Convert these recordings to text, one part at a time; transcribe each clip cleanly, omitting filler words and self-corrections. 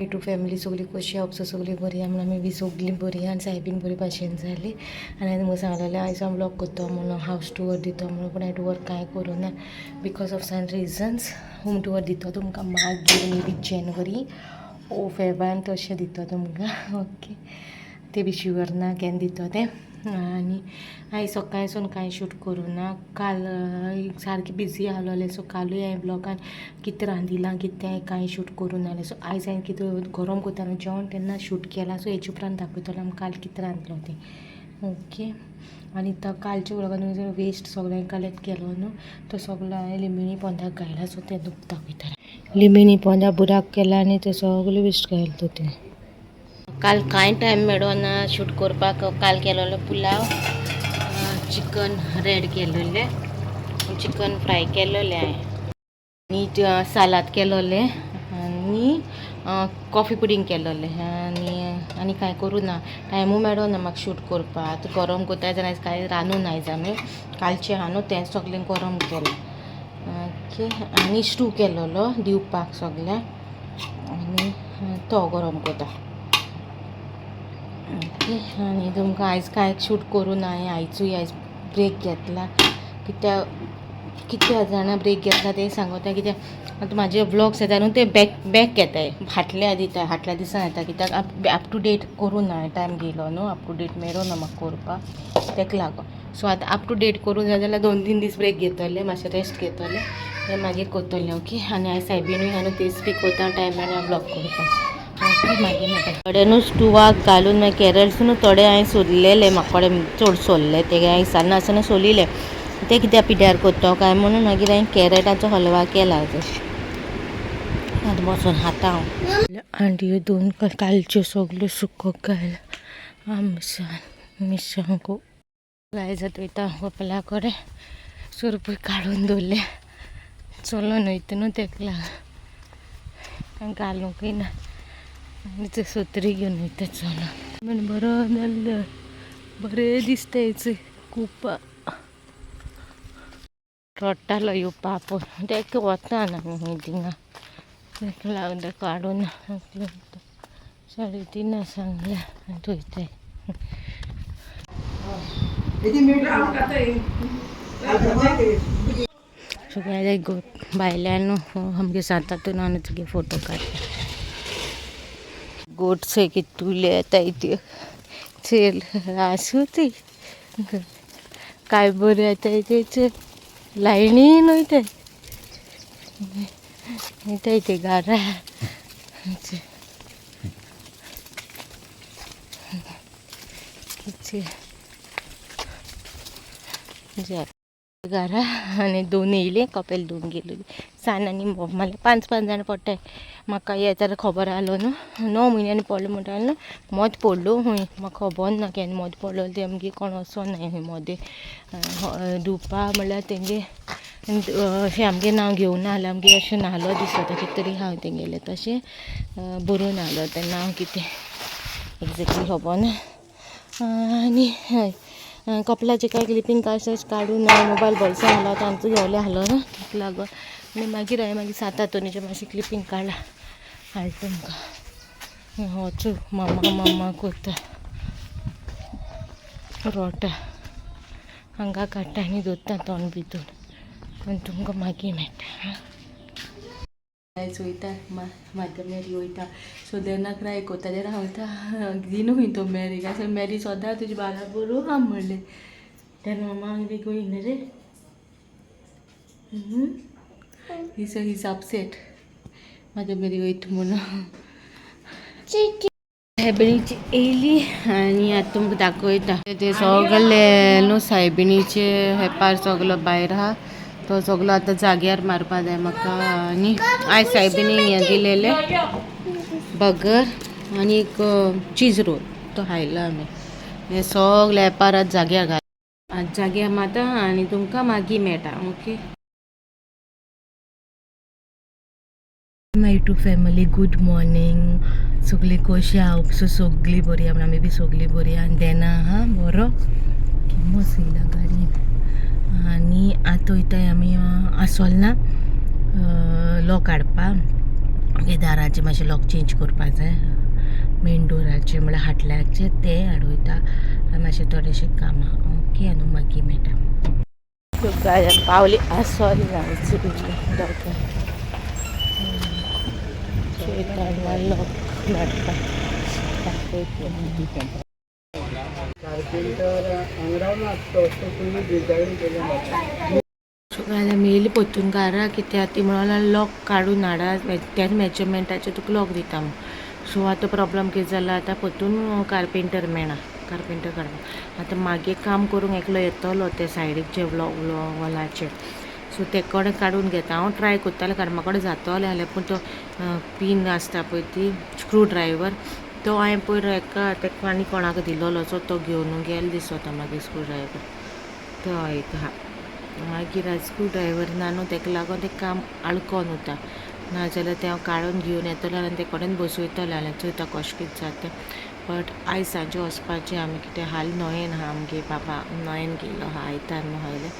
YouTube family सगळी कशी आसा, सगळी बरी आहा म्हणून आमी बी सगळीं बरी आहा आनी सायबीन बरी भाशेन जाली. आनी हांवें तुमकां सांगलेलें आयज हांव ब्लॉग करता म्हणून, हावज टूर दिता म्हणून, पूण हांवें टूर कांय करूं ना because of some reasons. Home tour दिता तुमकां मागीर, मे बी जेनवरी ओ फेबान तशें दिता तुमकां. ओके, ते बी शुअर ना केन्ना दिता तें. आनी आयज सकाळसून कांय शूट करूं ना. काल सारकें बिजी आहलोलें, सो कालूय हांवें ब्लॉगान कितें रांदिलां कितें कांय शूट करूं नासलें. सो आयज हांवें कितें गरम करतालें जेवण तेन्ना शूट केलां. सो हेजे उपरांत दाखयतलें आमकां काल कितें रांदलो तें. ओके, आनी तो कालच्या व्लॉगान वेस्ट सगळें कलेक्ट केलो न्हू, तो सगलो हांवें लिंबिणी पोंदाक घायला. सो तें तुमकां दाखयतलें. लिंबिणी पोंदा बुराक केला आनी ते सगळे वेस्ट घायला तें. काल कांय टायम मेळना शूट करपाक. काल केलेलो पुलाव, चिकन रेड केलेलें, चिकन फ्राय केलेलें हांवें आनी सालाद केलोलें आनी कॉफी पुडींग केलोलें आनी आनी कांय करूं ना. टायमूय मेळना म्हाका शूट करपाक. आतां गरम करता जाल्यार कांय रांदूं ना आयज आमी. कालचें आहा न्हू तें सगळें गरम केलें. ओके, आनी स्टू केलोलो दिवपाक सगळ्यांक आनी तो गरम करता. ओके, आनी तुमकां आयज कांय शूट करूं ना. हांवें आयजूय आयज ब्रेक घेतला. कित्याक कित्याक जाणा ब्रेक घेतला तें सांगता. कित्याक आतां म्हाजे व्लॉग्स येता न्हू ते बॅक बॅक येताय, फाटल्या दिता, फाटल्या दिसान येता. कित्याक अप टू डेट करूं ना, टायम गेलो न्हू, अप टू डेट मेळो ना म्हाका करपाक, तेका लागून. सो आतां अप टू डेट करूं जाय जाल्यार 2-3 दीस ब्रेक घेतले, मातशें रेस्ट घेतलें, ते मागीर करतलें. ओके, आनी आयज सायबिनूय आहा न्हू, तेच बी करता, टायम मेळना ब्लॉग करपाक. ओके, मागीर मेळटा. थोडे न्हू स्टुवाक घालून मागीर कॅरट्स न्हू थोडे हांवें सोल्लेले, म्हाका कडेन चड सोल्ले ते हांवें विसरना आसतना सोलिले ते, कित्याक पिड्ड्यार करता काय म्हणून. मागीर हांवें कॅरटाचो हलवा केला. आतां बसून खाता हांव. आनी ह्यो दोन कालच्यो सगल्यो सुकोवंक घायला आमसान मिरसांगो. आयज आतां वयता कपला कडेन. सुरपूय काडून दवरल्या, चलोन वयता न्हू तेका लागून घालूंकय ना. आनी ते सत्री घेवन वयता चलोन म्हण बरो जाल्लो, बरें दिसता हेच खूब. रडटालो येवपा आपूण, तेका वता ना आमी थिंगा, तेका लागून तें काडून 3:30 सांगल्या आनी वयताय. सगळ्या भायल्यान न्हू आमगे सांतातून आनी तुगे फोटो काडटा. गोट्स कितुले येताय त्यो चेल आसूं ती काय बरें येताय ते चल लायनीन वयताय वयताय ते घरा. घरा आनी दोन येयले कपेल, दोन गेले सान आनी बोब मारले. पांच पांच जाण पडटाय. म्हाका हें जाल्यार खबर आहलो न्हू, 9 म्हयन्यांनी पडलो म्हणटा न्हू, मद पडलो खंय, म्हाका खबर ना केन्ना मद पडलो तें. आमगे कोण वचोना खंय मदें धुवपा म्हणल्यार तेंगे अशें आमगें नांव घेवना जाल्यार आमगे अशें न्हालो दिसता कितें तरी आहा तेंगेलें, तशें बरोवन आहलो तें नांव कितें एग्जॅक्टली खबर ना. आनी हय, कपलाचें कांय क्लिपींग कांय काडून मोबायल बोल्सान आहलो, तांचो घेवले आहलो न्हू तेका लागून. आनी मागीर हांवें मागीर सांतातोनीचें मातशें क्लिपींग काडलां, हाडटा तुमकां. होच मामा मामा करता, रोटा हांगा काडटा आनी दवरता तोंड भितून आनी तुमकां मागीर मेळटा. आयज वयता म्हाका मेरी वयता. सो देना क्राय कोता तेन्ना हांव वयता दिनू खंय तो मेरी काय मेरी सदां तुजे बाराबोर आहा म्हणलें तेन्ना मामा बी गोयींग रे. He's upset म्हाज्या मेरी वयता म्हणून. सायबिणीची येयली आनी आतां तुमकां दाखयता ते सगळे न्हू. सायबिणीचे हेपार सगलो भायर आहा, तो सगलो आतां जाग्यार मारपा जाय म्हाका. आनी आयज सायबिणीक हें दिलेलें बगर आनी एक चीज रोल, तो खायला आमी. हे सगळे हेपार आतां जाग्यार घाल, आतां जाग्यार मारता आनी तुमकां मागीर मेळटा. Okay, my YouTube family, good morning. सगळीं कशी आहा? सो सगळीं बरी आहा, आमी बी सगळीं बरी आहा. आनी देना आहा बरो किमोस येयला गाडयेन. आनी आतां वयताय आमी आसोलना लो काडपाक. हे दाराचें मातशें लॉक चेंज करपा जाय, मेन डोराचें म्हळ्यार हाटल्याचें तें हाडवयता आनी मातशें थोडेशें काम आहा. ओके, आनी मागीर मेळटा. पावली. सॉरी, लॉक मेळटा. कार्पेंटर हांगा रावना तो, तुमी डिजायन केलें. सो आमी येयली परतून घरा, कित्याक ती म्हणून लॉक काडून हाडा, त्याच मेजरमेंटाचें तुका लॉक दिता म्हूण. सो आतां प्रॉब्लम कितें जाला, आतां परतून कार्पेंटर मेळना, कार्पेंटर काडपाक. आतां मागीर काम करूंक एकलो येतलो ते सायडीक जे वॉलाचे, सो ते कडेन काडून घेता. हांव ट्राय करतालें काडपा, कडेन जातलें जाल्यार, पूण तो पीन आसता पळय, ती स्क्रू ड्रायवर, तो हांवें पयर एका तेका आनी कोणाक दिलोलो, सो तो घेवन गेलो दिसता. मागीर स्क्रू ड्रायवर तो एक आहा, मागीर स्क्रू ड्रायवर ना न्हू, तेका लागून तें काम आडकोन उरता. नाजाल्यार तें हांव काडून घेवन येतलें आनी ते कडेन बसयतलें आनी चोयता कशें कितें जाता. बट आयज सांजे वचपाचें आमी, कितें हाल नोयेन आहा आमगे बाबा, नोयेन गेलो आहा, आयतार न्हू हायलें,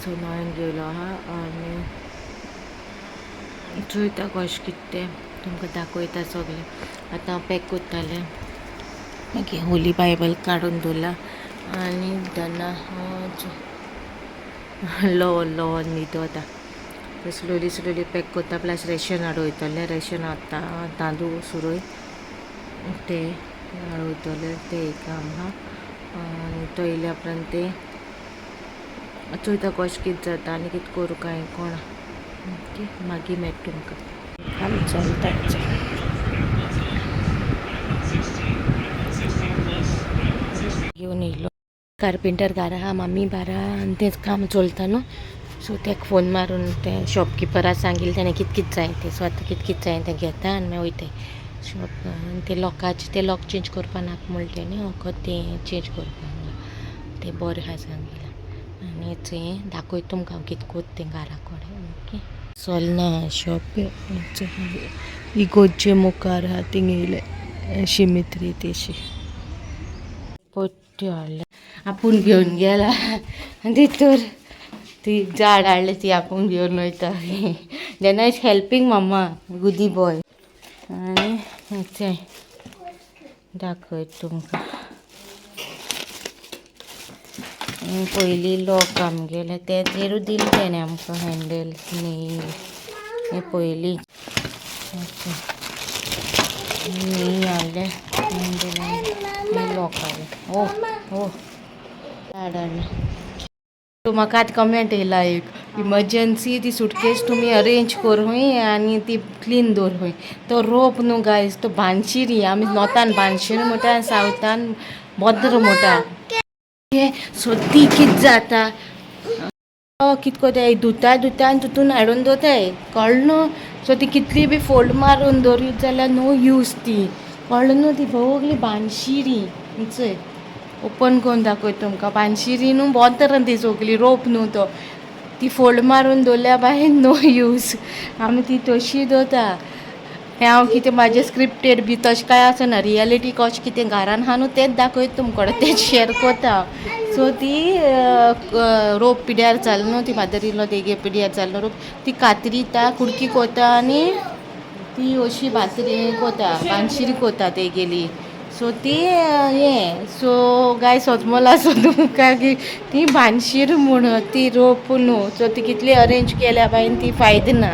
सो नोयेन गेलो आहा आनी चोयता कशें कितें तें, तुमकां दाखयता सगळें. आतां हांव पॅक करतालें, मागीर होली बायबल काडून दवरला आनी डना. लो लो न्हिदो आतां. स्लोली स्लोली पॅक करता, प्लस रेशन हाडयतलें, रेशन आतां तांदूळ सुरय ते हाडयतले, ते एक काम आहा. आनी तो येयल्या उपरांत ते चोयता कशें कितें जाता आनी कितें करूं कांय कोणा. ओके, मागीर मेळटा तुमकां. काम चलता. घेवन येयलो कार्पेंटर घरा आहा, मम्मी बारा आनी तेंच काम चलता न्हू. सो तेका फोन मारून ते शॉपकिपराक सांगिल्लें तेणें कित कित जाय तें. सो आतां कित कित जाय तें घेता आनी मागीर वयताय शॉप. आनी ते लॉकाचें, ते लॉक चेंज करपा नाका म्हणलें तेणें, वखद तें चेंज करपाक तें बरें आहा सांगिलां. आनी थंय दाखयता तुमकां हांव कितें कोत्ता तें घरा कडेन. Okay, Cholna shop. इगोर्जे मुखार आहा, थिंग येयलें शिमित्री तेशी पट्ट्यो हाडल्या, आपूण घेवन गेला आनी तितूर ती झाड हाडली, ती आपूण घेवन वयता. जेन्ना is helping mamma, goody boy. आनी तें दाखयता तुमकां. पयलीं लॉक आमगेलें तेजेरूच दिलें तेणें आमकां हँडल न्ही. हें पयलीं न्ही हाडलें हँडल, हें लॉक हाडलें. ओ ओ झाड हाडलें. म्हाका आतां कमेंट येयला एक इमर्जन्सी, ती सुटकेस तुमी अरेंज करूय आनी ती क्लीन दवरूय. तो रोप न्हू गायज, तो बानशिरी, आमी नॉर्थान बानशिरी म्हणटा आनी सावथान बोद्र म्हणटा. सो ती कित जाता, कित कोताय, धुता धुता आनी तितून हाडून दवरताय, कळ्ळें न्हू. सो ती कितली बी फोल्ड मारून दवरीत जाल्यार नो यूज ती, कळ्ळें न्हू. ती सगली बानशिरी, चोय, ओपन करून दाखयता तुमकां. बानशिरी न्हू, बोद्र ती सगली, रोप न्हू तो. ती फोल्ड मारून दवरल्या बाय नो यूज, आमी ती तशी दवरता. हें हांव कितें म्हाजें स्क्रिप्टेड बी तशें कांय आसना, रियलिटी कशें कितें घरान आहा न्हू तेंच दाखयता तुमकां, तेंच शेर करता. सो ती रोप पिड्यार जाल न्हू, ती मादर इल्लो तेगे पिड्यार जाल न्हू रोप, ती कातरिता, कुडकी कोता आनी ती अशी भातरी कोता, बानशिरी कोता तेगेली. सो ती हें, सो गाय सजमल आसो तुमकां की ती बानशीर म्हूण, ती रोप न्हू. सो ती कितली अरेंज केल्या बायन ती फायदो ना,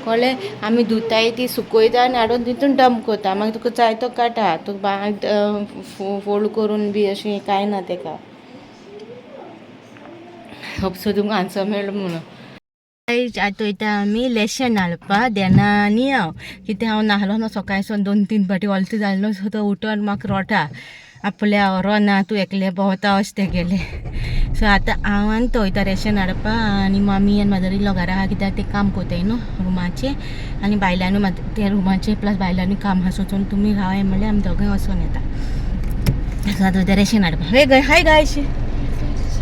कळ्ळें. आमी धुताय ती, सुकयता आनी हाडून तितून डंप करता. मागीर तुका जाय तो काडटा, तुका फोल्ड करून बी अशें कांय ना तेका. होप सो तुमकां आन्सर मेळ्ळो म्हणून. आतां वयता आमी लेशन हाडपा, देना आनी हांव. कित्याक हांव न्हालो ना सकाळी, दोन तीन फावटी ओलतो जालो न्हू, सो तो उठोन म्हाका रोटा आपल्या व्हरोना, तूं एकलें भोंवता अशें तेगेलें. सो आतां हांव आनी तो वयता रेशन हाडपा आनी मामी आनी मादर इन लॉ घरा आहा, कित्याक ते काम कोताय न्हू रुमाचें आनी बायलांनी ते रुमाचें, प्लस बायलांनी काम आहा. सो तुमी रावाय म्हणल्यार आमी दोगांय वचोन येता. सो आतां वयता रेशन हाडपा. हे hi guys,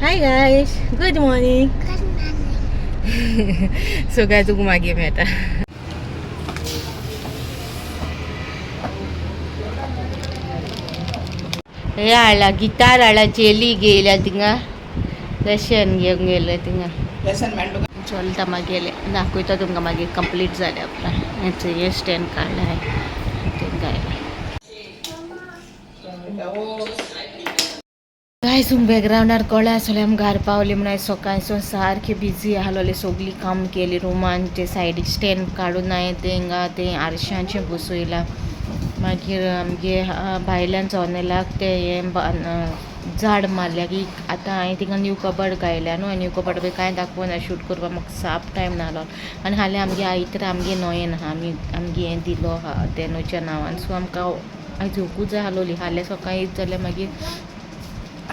hi guys, good morning. So काय तुका मागीर मेळटा. हे हाडला, गिटार हाडला, जेली घेयल्या, थिंगा रेशन घेवंक गेले थिंगा. चलता मागीर, दाखयता तुमकां मागीर कंप्लीट जाल्या उपरांत. हें स्टँड काडला हांवें तें गायला. गायज, बॅकग्रावंडार कळ्ळें आसतलें आमी घार पावली म्हण. आयज सकाळसून सारकें बिजी आसलोलें. सगळीं काम केली. रुमान ते सायडीक स्टँड काडून हांवें तें हिंगा तें आरशांचें बसयलां. मागीर आमगे भायल्यान जनेलाक तें हें झाड मारल्या की आतां हांवें थिंगा न्यू कबड घायल्या न्हू. न्यू कबड बी कांय दाखोवना. शूट करपाक म्हाका साप टायम नासलो. आनी हाल्यां आमगे आयतार आमगे नोयेन आहा. आमी आमगे हें दिलो आहा तेनूच्या नांवान. सो आमकां आयज येवकूच जाय आसलोली. हाल्यां सकाळीं येत जाल्यार मागीर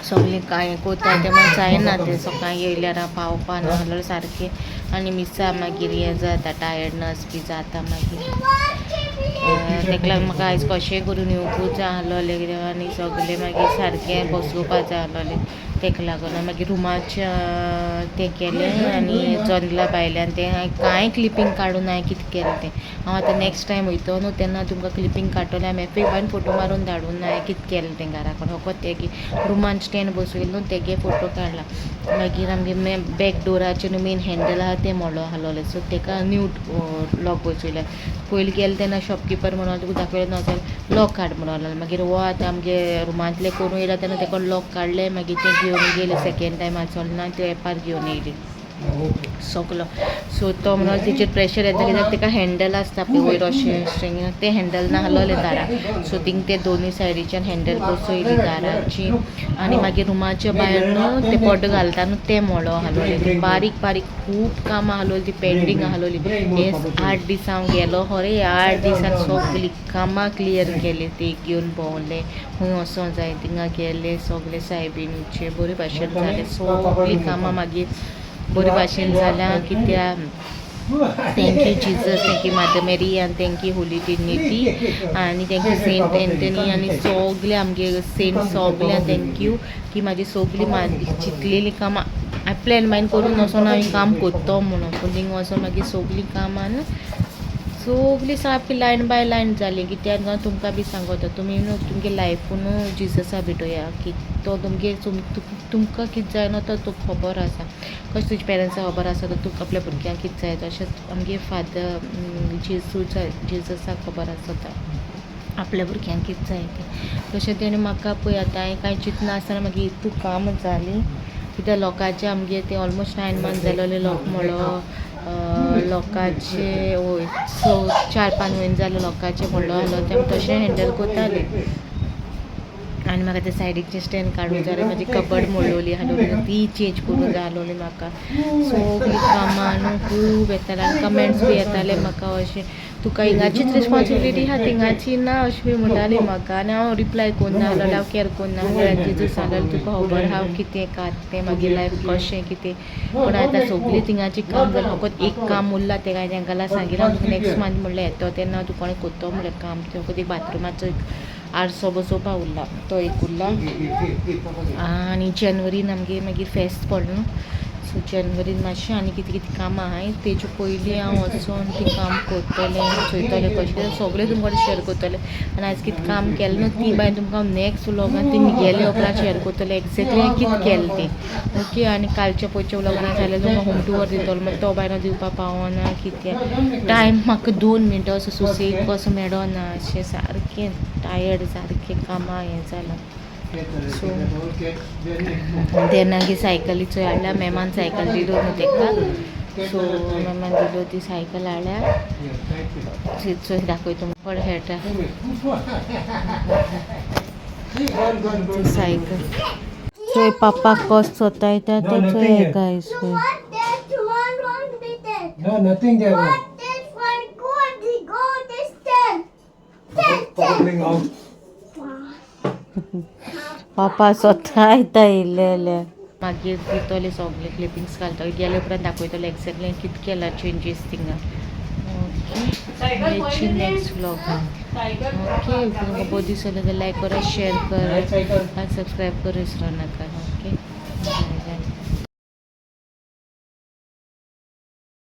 सगळें कांय कोता तें मात जायना. तें सकाळीं येयल्यार पावपा ना जाल्यार सारकें आनी मिसा मागीर हें जाता, टायर्डनस बी जाता मागीर. तेका लागून म्हाका आयज कशेंय करून येवकूच जाय आसलोलें कित्याक आनी सगळें मागीर सारकें बसोवपा जाय आसलोलें. तेका लागून मागीर रुमाचें तें केलें आनी जनेला भायल्यान तें हांवें कांय क्लिपींग काडून हांवें कितें केलें तें हांव आतां नॅक्स्ट टायम वयतो न्हू तेन्ना तुमकां क्लिपींग काडटलें. हांवें एफबान फोटो मारून धाडून हांवें कितें केलें तें घरा कडेन. फकत तेगे रुमान स्टँड बसयलें न्हू तेगे फोटो काडला. मागीर आमगे बॅक डोराचेर न्हू मेन हँडल आहा तें मोडलो आसलोलें. सो तेका न्यू लॉक बसयलें. पयलीं गेलें तेन्ना शॉपकिपर म्हणून तुका दाखयलें ना जाल्यार लॉक काड म्हणून लागलो. मागीर हो आतां आमगे रुमांतलें करून येयला तेन्ना तेका लॉक काडलें. मागीर तें घेवन गेलें. सेकेंड टायम चलना तें एपार घेवन येयली सगलो. सो तो म्हणून तेचेर प्रेशर येता कित्याक तेका हँडल आसता पळय वयर अशें स्ट्रिंग, तें हँडल नासलोलें दारा. सो थिंग ते दोनूय सायडीच्यान हँडल बसयली दाराची. आनी मागीर रुमाच्या भायर न्हू ते पड्डो घालता न्हू तें मोडो आसलोलें. ती बारीक बारीक खूब कामां आसलोली ती पेंडींग आसलोली. हे 8 दीस हांव गेलो खरें, 8 दिसान सगळीं कामां क्लियर केली. ती घेवन भोंवलें, खंय वचों जाय थिंगा गेले. सगळे सायबिणीचे बरे भाशेन जालें. सगळीं कामां मागीर बरे भाशेन जाल्या कित्याक thank you Jesus, thank you Mother Mary आनी thank you Holi Trinity आनी thank you Saint Anthony आनी सगळे आमगे सेंट सगळ्यांक thank you की म्हाजी सगळीं चिंतलेलीं कामां हांवें प्लॅन मायंड करून वचोन हांवें काम करतो म्हणून, पूण थिंग वचोन मागीर सगळीं कामां सगळीं सारकी लायन बाय लायन जाली. कित्याक तुमकां बी सांगता, तुमी न्हू तुमगे लायफून न्हू जिजसा भेटोया की तो तुमगे तुमकां कितें जाय न्हू तो तुका खबर आसा. कशें तुज्या पेरंट्साक खबर आसा तर तुका आपल्या भुरग्यांक कितें जाय, तशेंच आमगे फादर जेजू जेजसाक खबर आसता आपल्या भुरग्यांक कितें जाय तें. तशें तेणें म्हाका पळय आतां हांवें कांय चिंतना आसतना मागीर इतू काम जालें. कित्याक लोकांचे आमगे ते ऑलमोस्ट 9 मंथ जालोले लोक म्हणलो लोकांचे वय स 4-5 म्हयने जाले लोकांचे म्हणलो आहलो तें आमी तशें हँडल करतालें. आनी म्हाका ते सायडीकचें स्टँड काडूंक जाय, म्हाजी कबड मोडलोली आहलोली ती चेंज करूंक जाय आहलोली म्हाका. सगळीं कामां न्हू खूब येतालें आनी कमेंट्स बी येताले म्हाका अशें, तुका हिंगाचीच रिस्पोन्सिबिलिटी आहा थिंगाची ना अशें बी म्हणटाली म्हाका. आनी हांव रिप्लाय करिना आहलोलें, हांव कॅर करिना आहलोलें. जेजू सांगलेलें तुका खबर आहा कितें कात तें मागीर लायफ कशें कितें. पूण आतां सगळीं थिंगाची काम जालें, फकत एक काम उरलां तें हांवें तांकां सांगिलां नेक्स्ट मंथ म्हणलें येतो तेन्ना तूं कोणें करतो म्हणलें काम. तें फकत एक बाथरुमाचो एक आरसो बसोवपा उरला, तो एक उरला. आनी जनवरीन आमगे मागीर फेस्त पडलो न्हू, सो जनवरीन मातशें आनी कितें कितें कामां आहाय. तेजे पयलीं हांव वचोन ती काम करतलें, चोयतलें कशें कितें सगळें तुमकां शेयर करतलें. आनी आयज कितें काम केलें न्हू ती बाय तुमकां हांव नेक्स्ट व्लॉगान ती गेले उपरांत शेयर करतलें एग्जॅक्टली हांवें कितें केलें तें. ओके, आनी कालच्या पयच्या व्लॉगान जाल्यार तुमकां होम टूर दितलो, मागीर तो बायलो दिवपा पावना कित्याक टायम म्हाका 2 मिनटां असो सुसेग कसो मेळना. अशें सारकें टायर्ड, सारकें कामां हें जालां. सो तेन्ना सायकलीचो हाडल्या मॅमान, सायकल दिलो न्हू तेका. सो मॅमान दिलो ती सायकल हाडल्या. चोय दाखयता तुमकां खेळटा सायकल. चोय पापाक कस चोतायता ते चोय guys. What this one one be there? No, nothing there. What this one go the go this 10. 10 10. Bring out. पापा स्वता येता येयल्ले. मागीर दितले सगळे क्लिपिंग्स घालतले, गेले उपरांत दाखयतले एक्झॅक्टली कितें केला चेंजीस थिंगा. Okay, next व्लॉगान. ओके, तुमकां बरें दिसलें जाल्यार लायक करा, शेअर करा आनी सबस्क्रायब करूं विसरो नाका.